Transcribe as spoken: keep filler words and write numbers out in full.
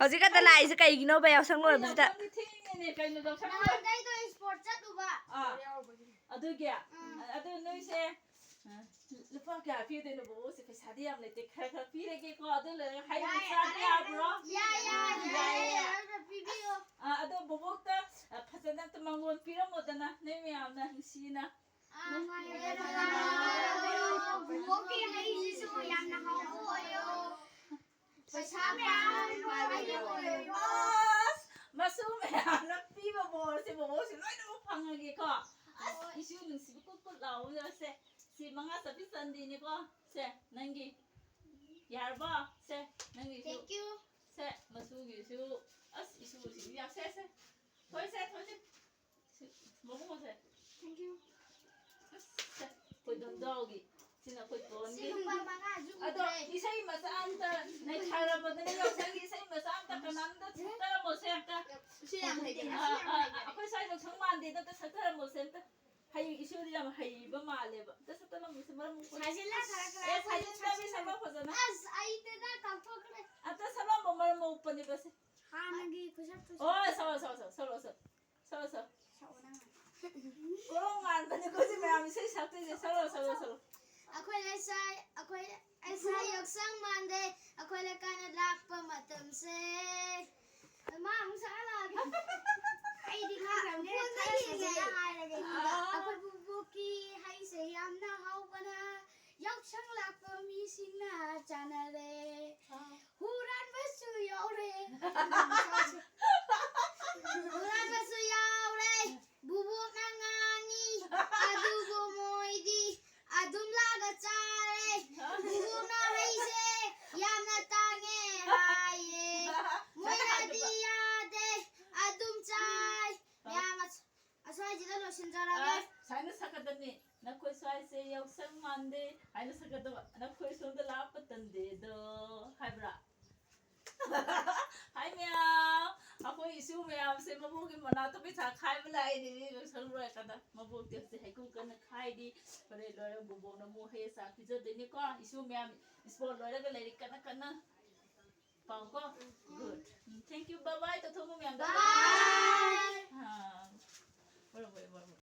ꯍꯧꯖꯤꯛ ꯈꯛꯇ ꯂꯥꯛꯏꯁꯦ ꯀꯩꯒꯤꯅꯣꯕ, ꯌꯥꯎꯁꯪ ꯂꯣꯏꯕꯁꯤꯗ? ꯌꯥꯎꯁꯪꯗꯤ ꯊꯦꯡꯉꯤꯅꯦ, ꯀꯩꯅꯣ ꯌꯥꯎꯁꯪ ꯂꯣꯏ- ꯅꯍꯥꯟꯈꯩꯗꯣ ꯏꯁꯄꯣꯔꯠ ꯆꯠꯂꯨꯕ꯫ ꯑꯥ, ꯑꯗꯨꯒꯤ? ꯎꯝ꯫ ꯑꯗꯨ ꯅꯣꯏꯁꯦ, ꯑ, ꯂꯨꯄꯥ ꯀꯌꯥ ꯄꯤꯗꯣꯏꯅꯣ ꯕꯣꯕꯣꯛꯁꯦ? ꯄꯩꯁꯥꯗꯤ ꯌꯥꯝ ꯂꯩꯇꯦ, ꯈꯔ ꯈꯔ ꯄꯤꯔꯒꯦꯀꯣ, ꯑꯗꯨ ꯂꯣꯏꯔꯒ ꯍꯩ ꯌꯥꯏ, ꯆꯥꯕ ꯌꯥꯏ, ꯌꯥꯕ꯭ꯔꯣ? ꯌꯥꯏ, ꯌꯥꯏ, ꯌꯥꯏ, ꯌꯥꯏ꯫ ꯌꯥꯏ, ꯌꯥꯏ, ꯄꯤꯕꯤꯌꯣ꯫ ꯑ, ꯑꯗꯣ ꯕꯣꯕꯣꯛꯇ, ꯑ, ꯐꯖꯅ ꯑꯝꯇ ꯃꯪꯒꯣꯜ ꯄꯤꯔꯝꯃꯣꯗꯅ, ꯅꯣꯏ ꯃꯌꯥꯝꯅ ꯅꯨꯡꯁꯤꯅ꯫ ꯑ, ꯅꯨꯡꯉꯥꯏꯔꯦ, ꯅꯨꯡꯉꯥꯏꯔꯦ꯫ ꯕꯣꯕꯣꯛꯀꯤ ꯍꯩꯁꯤꯁꯨ ꯌꯥꯝꯅ ꯍꯥꯎꯕ ꯑꯣꯏꯌꯣ꯫ ꯄꯩꯁꯥ ꯃꯌꯥꯝ ꯄꯥꯏꯕ ꯑꯣꯏꯌꯣ꯫ ꯑꯁ, ꯃꯁꯨ ꯃꯌꯥꯝꯅ ꯄꯤꯕ ꯕꯣꯔꯁꯦ ꯕꯣꯕꯣꯛꯁꯦ ꯂꯣꯏꯅꯃꯛ ꯐꯪꯉꯒꯦꯀꯣ꯫ ꯑꯁ, ꯏꯁꯨ ꯅꯨꯡꯁꯤꯕ ꯀꯨꯠ ꯀꯨꯠ ꯂꯥꯎꯕꯁꯦ꯫ ꯁꯤ ꯃꯉꯥ ꯆꯞꯄꯤ ꯆꯟꯗꯤꯅꯤꯀꯣ꯫ ꯁꯦ, ꯅꯪꯒꯤ꯫ ꯌꯥꯔꯕꯣ? ꯁꯦ, ꯅꯪꯒꯤꯁꯨ꯫ Thank you꯫ ꯁꯦ, ꯃꯁꯨꯒꯤꯁꯨ꯫ ꯑꯁ, ꯏꯁꯨꯁꯤꯁꯨ ꯌꯥꯎꯁꯦ, ꯁꯦ꯫ ꯊꯣꯏꯁꯦ, ꯊꯣꯏꯁꯦ꯫ ꯁꯤ, ꯃꯕꯨꯡꯉꯣꯁꯦ꯫ Thank you꯫ ꯑꯁ, ꯁꯦ, ꯑꯩꯈꯣꯏ ꯗꯣꯟꯖꯥꯎꯒꯤ꯫ ꯁꯤꯅ ꯑꯩꯈꯣꯏ ꯇꯣꯟꯒꯤ꯫ ꯁꯤ ꯂꯨꯄꯥ ꯃꯉꯥꯁꯨ ꯑꯗꯣ ꯎꯗ꯭ꯔꯦ꯫ ꯏꯁꯩ ꯃꯆꯥ ꯑꯝꯇ ꯅꯩꯊꯔꯕꯗꯅ ꯌꯥꯎꯁꯪꯒꯤ ꯏꯁꯩ ꯃꯆꯥ ꯑꯝꯇ ꯀꯅꯥꯝꯇ ꯁꯛꯆꯔꯝꯃꯣꯁꯦ ꯑꯝꯇ꯫ ꯁꯤ ꯌꯥꯝ ꯍꯩꯕꯅꯦ꯫ ꯑꯥ, ꯑꯥ, ꯑꯩꯈꯣꯏ ꯁ꯭ꯋꯥꯏ ꯌꯥꯎꯁꯪ ꯃꯥꯟꯗꯦꯗ ꯑꯝꯇ ꯁꯛꯆꯔꯝꯃꯣꯁꯦ ꯑꯝꯇ꯫ ꯍꯩ, ꯏꯁꯣꯔꯗꯤ ꯌꯥꯝ ꯍꯩꯕ ꯃꯥꯜꯂꯦꯕ꯫ ꯑꯝꯇ ꯁꯛꯇꯅ ꯑꯃꯨꯛꯁꯦ ꯃꯔꯝ ꯃꯣꯛꯄ꯫ ꯁꯥꯖꯤꯜꯂ ꯁꯥꯔꯛꯈ꯭ꯔꯦ꯫ ꯑꯦ, ꯁꯥꯖꯤꯜꯂꯕꯤ ꯁꯛꯂꯣ ꯐꯖꯅ꯫ ꯑꯁ, ꯑꯩ ꯇꯦꯗ ꯀꯥꯎꯊꯣꯛꯈ꯭ꯔꯦ꯫ ꯑꯝꯇ ꯁꯛꯂꯝꯃꯣ ꯃꯔꯝ ꯃꯣꯛꯄꯅꯦꯕ ꯁꯦ꯫ ꯍꯥꯟꯅꯒꯤ ꯈꯨꯁꯛꯇꯨ ꯑꯣ, ꯁꯛꯂꯣ, ꯁꯛꯂꯣ, ꯁꯛꯂꯣ, ꯁꯛꯂꯣ, ꯁꯛꯂꯣ꯫ ꯁꯛꯂꯣ, ꯁꯛꯂꯣ꯫ ꯁꯛꯑꯣ ꯅꯪ꯫ ꯀꯣꯔꯣꯡ ꯃꯥꯟꯕꯅꯤꯀꯣ ꯁꯤ ꯃꯌꯥꯝ ꯏꯁꯩ ꯁꯛꯇꯣꯏꯁꯦ꯫ ꯁꯛꯂꯣ, ꯁꯛꯂꯣ, ꯁꯛꯂꯣ꯫ ꯑꯩꯈꯣꯏ ꯂꯩꯁꯥꯏ, ꯑꯩꯈꯣꯏ ꯂꯩꯁꯥꯏ ꯌꯥꯎꯁꯪ ꯃꯥꯟꯗꯦ, ꯑꯩꯈꯣꯏ ꯂꯩꯀꯥꯏꯅ ꯂꯥꯛꯄ ꯃꯇꯝꯁꯦ꯫ ꯃꯥ ꯑꯃꯨꯛ ꯁꯛꯍꯜꯂꯛꯑꯒꯦ꯫ ꯑꯩꯗꯤ ꯈꯪꯗꯕꯅꯦ, ꯐꯣꯟꯗ ꯈꯔ ꯌꯦꯡꯉꯦ꯫ ꯐꯖꯅ ꯍꯥꯏꯔꯒꯦ꯫ ꯑꯥ꯫ ꯑꯩꯈꯣꯏ ꯕꯨꯕꯣꯛꯀꯤ ꯍꯩꯁꯦ ꯌꯥꯝꯅ ꯍꯥꯎꯕꯅ, ꯌꯥꯎꯁꯪ ꯂꯥꯛꯄ ꯃꯤꯁꯤꯡꯅ ꯆꯥꯅꯔꯦ꯫ ꯑꯥ꯫ ꯍꯨꯔꯥꯟꯕꯁꯨ ꯌꯥꯎꯔꯦ꯫ ꯍꯨꯔꯥꯟꯕꯁꯨ ꯌꯥꯎꯔꯦ꯫ ꯕꯨꯕꯣꯛꯅ ꯉꯥꯡꯉꯤ, ꯑꯗꯨꯕꯨ ꯃꯣꯏꯗꯤ ꯑꯗꯨꯝ ꯂꯥꯛꯑꯒ ꯆꯥꯔꯦ꯫ ꯕꯨꯕꯣꯛꯅ ꯍꯩꯁꯦ ꯌꯥꯝꯅ ꯇꯥꯡꯉꯦ ꯍꯥꯏꯌꯦ꯫ ꯃꯣꯏꯅꯗꯤ ꯌꯥꯗꯦ, ꯑꯗꯨꯝ ꯆꯥꯏ꯫ ꯃꯌꯥꯝ ꯑꯁ-, ꯑꯁ꯭ꯋꯥꯏꯁꯤꯗ ꯂꯣꯏꯁꯤꯟꯖꯔꯒꯦ꯫ ꯑꯁ, ꯁꯨꯃꯥꯏꯅ ꯁꯛꯀꯗꯕꯅꯤ꯫ ꯅꯈꯣꯏ ꯁ꯭ꯋꯥꯏꯁꯦ ꯌꯥꯎꯁꯪ ꯃꯥꯟꯗꯦ ꯍꯥꯏꯅ ꯁꯛꯀꯗꯕ꯫ ꯅꯈꯣꯏ ꯁꯣꯝꯗ ꯂꯥꯛꯄ ꯇꯟꯗꯦꯗꯣ ꯍꯥꯏꯕ꯭ꯔꯥ? ꯍꯥꯏ ꯃꯌꯥꯝ, ꯑꯩꯈꯣꯏ ꯏꯁꯨ ꯃꯌꯥꯝꯁꯦ ꯃꯕꯣꯛꯀꯤ ꯃꯅꯥꯛꯇ ꯄꯩꯁꯥ ꯈꯥꯏꯕ ꯂꯥꯛꯏꯅꯦ꯫ ꯌꯥꯎꯁꯪ ꯂꯣꯏꯔꯀꯥꯟꯗ ꯃꯕꯣꯛꯇꯤ ꯍꯧꯖꯤꯛ ꯍꯩꯀꯨ ꯀꯟꯅ ꯈꯥꯏꯔꯤ꯫ ꯍꯣꯔꯦꯟ ꯂꯣꯏꯔꯒ ꯕꯨꯕꯣꯛꯅ ꯑꯃꯨꯛ ꯍꯩ ꯑꯆꯥꯔ ꯄꯤꯖꯗꯣꯏꯅꯤꯀꯣ꯫ ꯏꯁꯨ ꯃꯌꯥꯝ, ꯏꯁꯄꯣꯔꯠ ꯂꯣꯏꯔꯒ ꯂꯥꯏꯔꯤꯛ ꯀꯟꯅ ꯀꯟꯅ ꯄꯥꯎꯀꯣ꯫ Good. Thank you. Bye bye. ꯇꯧꯊꯣꯛꯑꯣ ꯃꯌꯥꯝꯗ꯫ ꯑꯥ꯫ ꯕꯣꯔꯣ, ꯕꯣꯔꯣ, ꯕꯣꯔꯣ, ꯕꯣꯔꯣ꯫